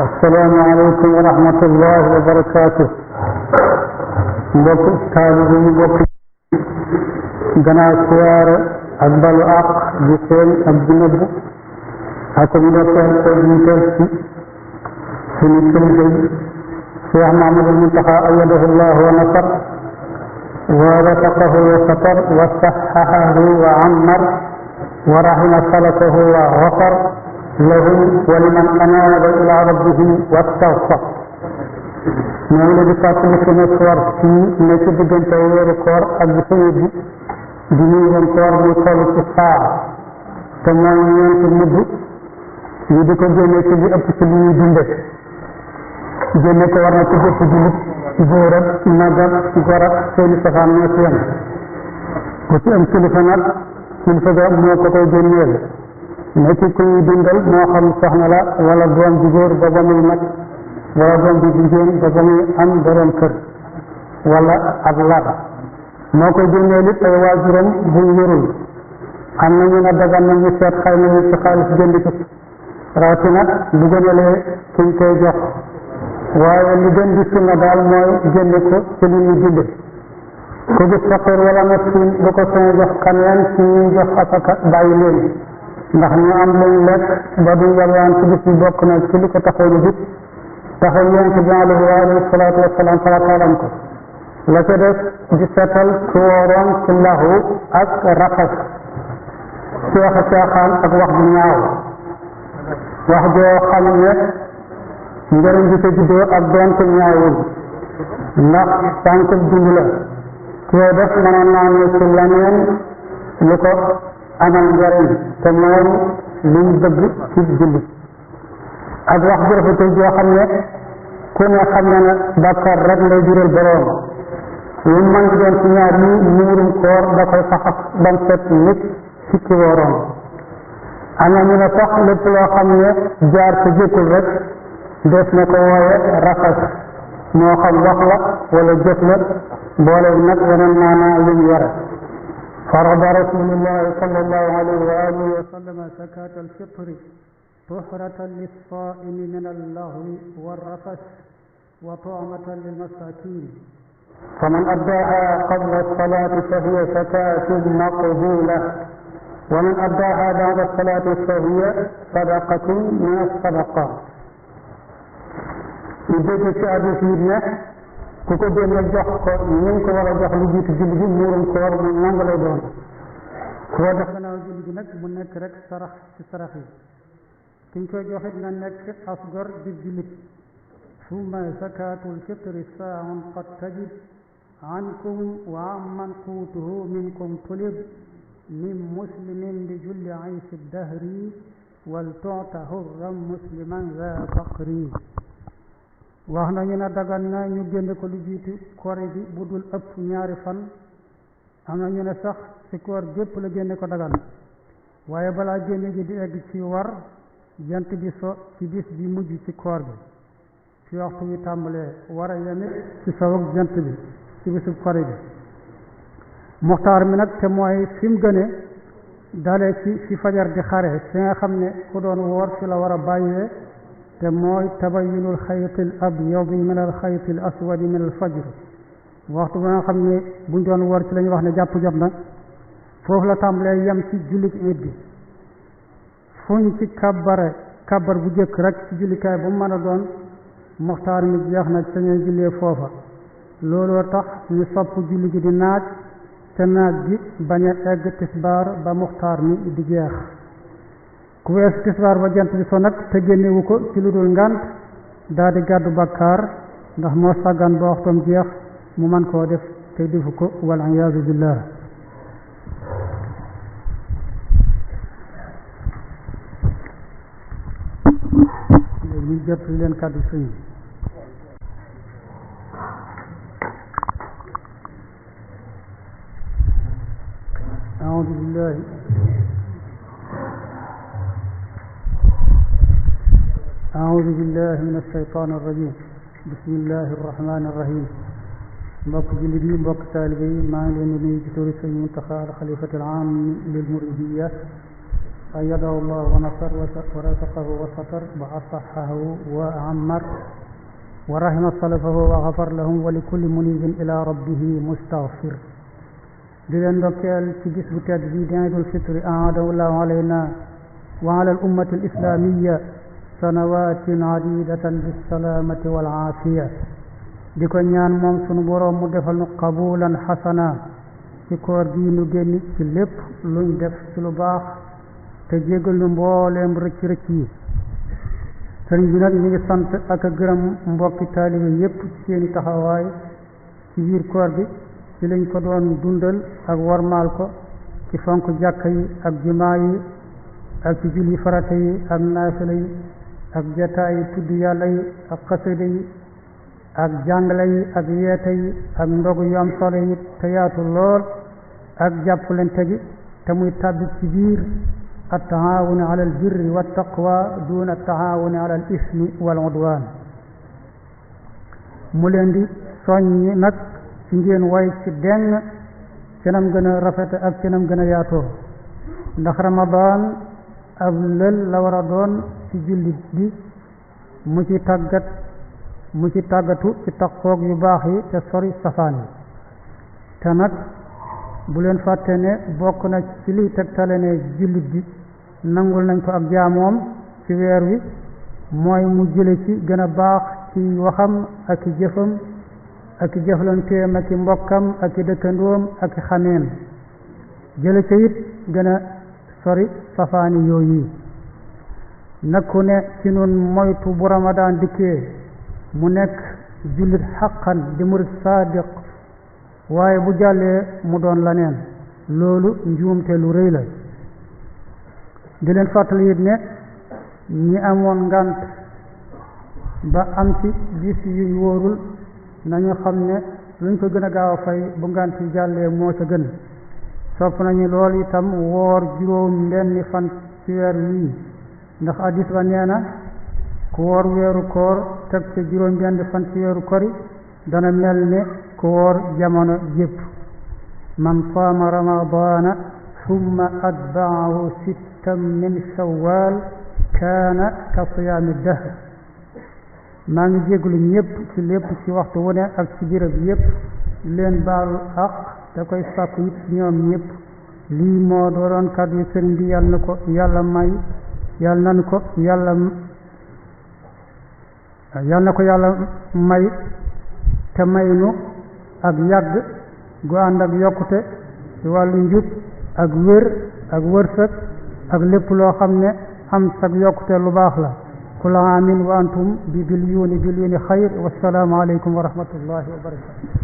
السلام عليكم ورحمة الله وبركاته. mbokk taalibe yi mbokk gannaaw siyaare ak balu àq di feeñ ak di nëbb ak ndokkeel ko jiital ci sunu kilifa yi Cheikh Mahamadul Muntaxa ayyadahu llahu wa nasar wa rafaqahu wa satar wa saxahahu wa ammar wa rahima salakahu wa xafar lahum wa liman anaaba ila rabbihi wastaghfar. ñoo ngi leen di fàttali sunu koor fii ne ci diggante weeru koor ak bi suñu di nuyu koor muy toll ci saa te mooy ñeenti mudd ñu di ko génne ci li ëpp ci li ñuy dunde génne ko war na ci bépp jullit góor ak mag ak gor ak seeni safaan ñoo ci yem ku ci am kilifa nag kilifa ga moo ko koy génneel ne ci ku ñuy dundal moo xam soxna la wala doom ji góor ba ba muy mag wala doom bi jigéen ba ba muy am borom kër wala ab lar moo koy génnee li ay waajuram bu yorul am na ñu ne dagan na ñu seet xëy na ñu ci xaalis jënd ci rawatina lu gënalee kuñ koy jox waaye li gën di sunna daal mooy génne ko ci li ñu dunde ku gis faqir wala miskin bu ko soñe jox kaneen ci ñuy jox asaka bàyyi leen ndax ñu am luñ lekk ba duñ yalwaan ci bis bi bokk na ci li ko taxoon a jub taxaw yonent bi alayhi salaatu wasalaam farataalam ko la ca def di seetal ku wóoroon ci lahu ak rafas ci waxa caaxaan ak wax bu ñaaw wax joo xam ne njëriñ bi ko juddoo ak doonte ñaawul ndax tànkub dund la koo def mënoon naa ne ci leneen lu ko amal njëriñ te mooy liñ bëgg ci jullit ak wax ju rafet joo xam ne ku ne xam ne ne bàkkaar rek lay jural boroom lu mën di doon ci ñaar yi muurum koor da koy faxas bam set nit ci ki wóoroon am na ñu ne sax lépp loo xam ne jaar ci jékkul rek des na ko wooye rafas moo xam wax la wala jëf la boole nag yeneen maanaa luñ yore farada rasulullahi sallallahu alayhi wa alihi wa sallama zakat alfitri طهرة للصائم من اللغو والرفث وطعمة للمساكين فمن أداها قبل الصلاة فهي زكاة مقبولة ومن أداها بعد الصلاة فهي صدقة من الصدقات يجب الشعب فيه كوكو دين الجح من كوار الجح لجي تجلجي مورم كوار من نانغل دون كوار دخنا وجلجي نك من نكرك سرح سرحي kiñ koy joxit na nekk asgor di jullit summa zakatul fitri saa'un qad tajib ankum wa amman quutuhu minkum tulib min muslimin li julli aysi dahri wal tu'ta hurran musliman za faqri wax nañu ne dagan na ñu génne ko lu jiitu koor bi bu dul ëpp ñaari fan am na ñu ne sax ci koor gépp la génne ko dagan waaye balaa génne gi di egg ci war jant bi so ci bis bi mujj ci koor bi ci waxtu wi tàmbalee war a yemit ci sow ak jant bi ci bisub kori bi muxtaar mi nag te mooy fi mu gëne dalee ci fi fajar di xare fi nga xam ne ku doon woor fi la war a bàyyee te mooy tabayyunul xaytil abyadi min al xaytil aswadi min al fajr waxtu ba nga xam ne buñ doon woor ci la ñuy wax ne jàpp jot na foofu la tàmbalee yem ci jullit iid bi fuñ ci kabbar bu jëkk rek ci jullikaay bu mën a doon muxtaar mi jeex na ca ñuy jullee foofa looloo tax ñu sopp julli gi di naaj te naaj gi bañ a egg tisbaar ba muxtaar mi di jeex ku weesu tisbaar ba jant bi so nag te génnewu ko ci lu dul ngànt daa di gàddu bakkaar ndax moo sàggan ba waxtoom jeex mu man koo def te defu ko wal iyaazu billah ñu jot leen kàddu suñu أعوذ بالله من الشيطان الرجيم بسم الله الرحمن الرحيم mbokk jullit yi mbokk taalibe yi maa ngi leen di nuyu ci turu Sëriñ Muntaxa xalifatul aam lil muridiyya أيده الله ونصر ورزقه وستر وأصحه وعمر ورحم صلفه وغفر لهم ولكل منيب إلى ربه مستغفر. di leen ndokkeel ci bis bu tedd bi di Iidul Fitri aadahu llahu alayna wa ala al ummati al islamiyya sanawatin adidatan bissalamati wal aafiya. di ko ñaan moom sunu boroom mu defal nu qabulan xasana ci koor gi nu génn ci lépp luñ def ci lu baax te jégal nu mbooleem rëcc rëcc yi. sëriñ bi nag ñu ngi sant ak a gërëm mbokki taalibe yépp ci seeni taxawaay ci biir koor gi ci lañ ko doon dundal ak warmaal ko ci fonk jàkka yi ak jumaa yi ak ci julli farata yi ak naafila yi ak jataay yi tudd yàlla yi ak xasida yi ak jàngale yi ak yeete yi ak ndogu yu am solo yi te yaatu lool ak jàppalante gi te muy tàbbi ci biir at-taawuni ala al-birri wa taqwa duna at-taawuni ala al-ismi wal udwan. mu leen di soññi nag ci ngeen way ci deng cenam gën a rafet ak cenam gën a yaatoo ndax Ramadan ab lël la war a doon ci jullit bi mu ci tàggatu ci taqoog yu baax yi te sori safaan yi. te nag bu leen fàtte ne bokk na ci liy tegtale ne jullit bi nangul nañ ko ak jaamoom ci weer wi mooy mu jële ci gën a baax ci waxam ak i jëfam ak i jëflanteem ak i mbokkam ak i dëkkandoom ak i xameem jële ca it gën a sori safaani yooyu. nakku ne ci nun moytu bu Ramadan dikkee mu nekk jullit xaqan di murid sadiq waaye bu jàllee mu doon laneen loolu njuumte lu rëy la. di leen fàttali it ne ñi amoon ngant ba am ci bis yu wóorul nañu xam ne luñ ko gën a gaaw a fay bu ngant yi jàllee moo ca gën. sopp nañu lool itam woor juróom benni fan ci weer wii ndax hadis ba nee na ku woor weeru koor teg ca juróom benni fan ci weeru kori dana mel ne ku woor jamono jépp. man saama ramadana summa atbaahu sittan min shawwal kaana ka siyaami dahr. maa ngi jégalu ñëpp ci lépp ci waxtu wu ne ak ci béréb yëpp leen baalu ak da koy sàkku it ñoom ñëpp. lii moo doon kàddu yi sëriñ bi yàlla na ko yàlla may yàlla na ko yàlla may te may nu ak yàgg gu ànd ak yokkute ci wàllu njub ak wér ak wërsëg ak lépp loo xam ne am sag yokkute lu baax la. kula amin wa antum bi bilyuni xayr. wassalaamu aleykum wa rahmatullahi wa barakatu.